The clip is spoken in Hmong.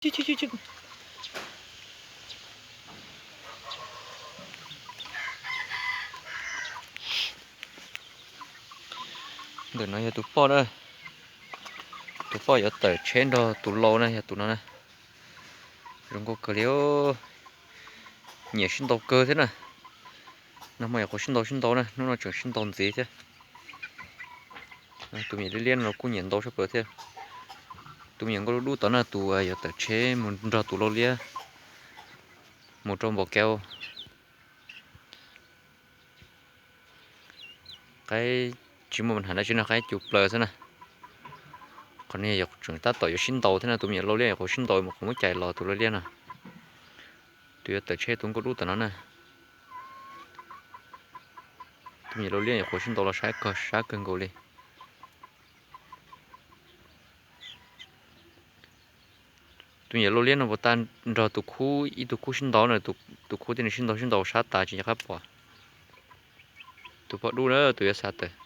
Ntawm no yog tus poj na, tus poj yuav tawm tsheb nrog tus lau na yog tus no na. Zoo nkauj kawg li, nyiam sib ntaus kawg thiab na. Nag hmo nyuam qhuav sib ntaus sib ntaus na, hnub no tseem sib ntaus ntxiv thiab. Tus me nyuam liab liab no kuj nyiam ntaus sab plaws thiab. Tus me nyuam nkauj dub dub tod na tus yuav tawm tsheb mus nrog tus lau liab mus rau npaum kau. Qaib tsis muaj nhav dab tsi no, qaib cus plaws xwb na. Qhov no yog tseem tab tom yuav sib ntaus thiab no, tus me nyuam lau liab nyuam qhuav sib ntaus mus qhov muab cais los tus lau liab no. Tus yuav tawm tsheb tus nkauj dub tom no na. Tus me nyuam lau liab nyuam qhuav sib ntaus los sab kawg, sab kawg nkaus li. Tus me nyuam lau liab no puas tas nrog tus khub, ib tug khub sib ntaus na, tus khub thiab nws sib ntaus sib ntaus sab tas tsis nco qab pom. Tus poj dub na tus yuav xa tawm.